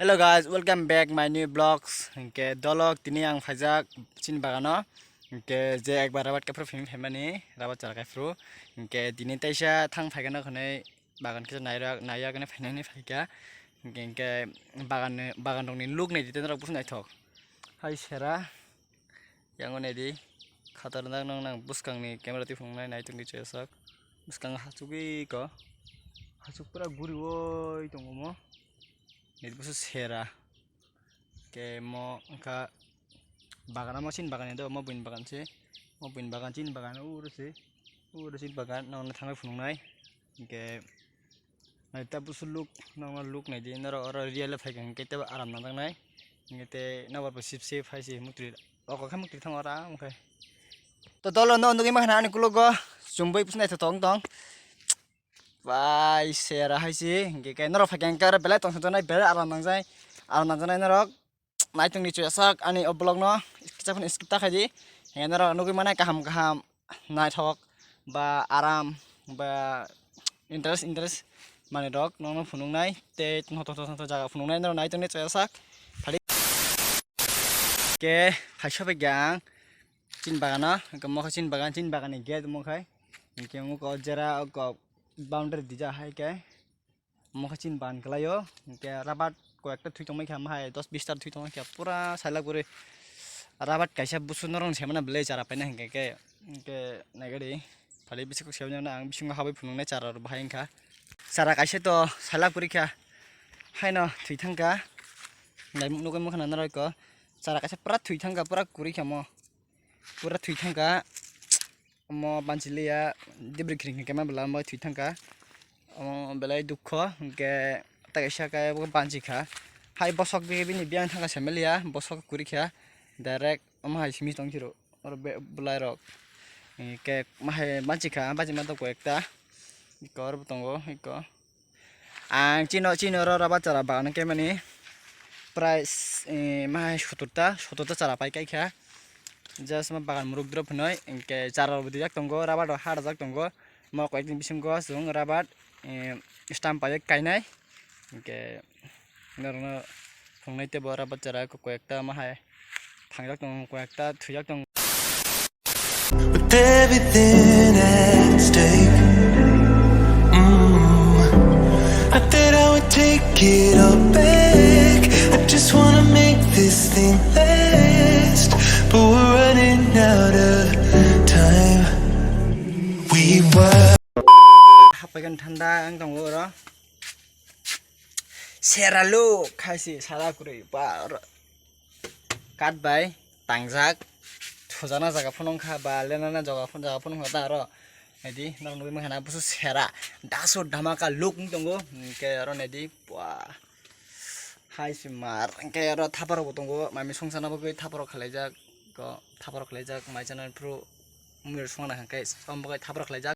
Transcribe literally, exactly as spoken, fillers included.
Hello guys, welcome back my new vlogs. Hinkhe dolok tini ang phaijak chini bagano. Hinkhe je ekbar rabat kaphru phim phaimani rabat chara kaphru. Hinkhe tini taisa thang phaikha no khwnwi bagan kisa nairak naiyak hinwi phainani phaikha. Hinkhe hinkhe bagan bagan rokni look nai di norok busu naithok. Hai sera. Yang o naidi, khatarnak nang nang bwskangni camera twi phunuknai nai tongdi chwrasak. Bwskango hachugwi ko. Hachuk pura guriwi tongo mo. Nidi busu sera. Ke mo wngkha bagan, amo chini bagan do, mo buini bagan se. Mo buini bagan, chini bagan uro se. Uro chini bagan nang thangwi phunuknai. Hinkhe naita busu look, nokno look naidi, norok oro real o phaikha hinkhe teibo aram nangjaknai. Hinkhe tei nokbar bo sip sip hai se muktwi, oko khe muktwi thango aram khe. To dolo no nugwi mankha ani kulogo, chumbui busu naithotok wng tong. Bai sera hai se, hinkhe khe norok phaikha hinkhe oro belai tongthoknai, belai aram nangjai, aram nangjaknai norok. Naitongdi chwrasak ani o vlog no, kisa phano skip ta khaidi. Hinkhe norok nugwi mano kaham kaham naithok ba aram ba interest interest manwi rok nokno phunuknai tei tongthok tongthok jaga phunuknai norok naitongdi chwrasak. Phadi ke phaisa bai ang chini bagano, hinkhe mokhe chini bagan, chini bagan ni gate mokhe. Hinkhe mokhe o jera o boundary dijak hai khe. Omo khe chini bagan kwlaio, hinkhe rabat koyekta thwi tongmani khe, omo hai dos bista thwi tongmani khe, pura sailak bwrwi rabat kaisa busu norokni saimanna belai chara paina hinkhe khe, hinkhe naigadi phali bisingo siyamjak ang bisingo habwi phunuknai chara rok bahai wngkha. Chara kaisa to sailak bwrwi kha, haino thwi thangkha, nai nugwi mankha norok chara kaisa pura thwi thangkha, pura kwrwi kha omo, pura thwi thangkha. Omo banchiliya dibri khiring khiring khe ma belai omo thwi thangkha. Omo belai dukho hinkhe tei kaisa khe bo banchikha. Hai bosok bini biyang thangkha semeliya bosok kwrwikha direct omo hai simi tongphiro oro be-, bwlairok. Hinkhe ma hai banchikha banchima tong koi ekta. Eko oro bo tongo eko. Ang chino, chino oro rabar chara bagan khe mani price, eh, mahai sotor ta, sotor ta chara pai kaikha. Just ma bagan muruk drop hinoi, hinkhe chara rok bo dijak tongo, rabar rok harjak tongo. Mo koyekni bisingo chwng rabar, eh, stamp pai kainai. Hinkhe norokno phunuknai teibo rabar chara koyekta mahai thangjak tongo, koyekta thwijak tongo. With everything at stake, mm, I thought I would take it all back. I just wanna make this thing last, but we're running out of time. We were. Hapaikan thanda ang tongo oro. Sera look, khaisi sara kwrwi ba oro. Kat bai tangjak, thujakna jaga phano wngkha ba lenana jaga phano, jaga phano wngkha ta aro. Naidi, norok nugwi mankha na busu sera, daso dhamaka look wng tongo. Hinkhe aro naidi, bua, hai se mar, hinkhe aro thapar rokbo tongo, mami songchana bagwi thapar rok khalaijak, ko thapar rok khalaijak, mai chana phuru mui rok songna hinkhe, song bagwi thapar rok khalaijak.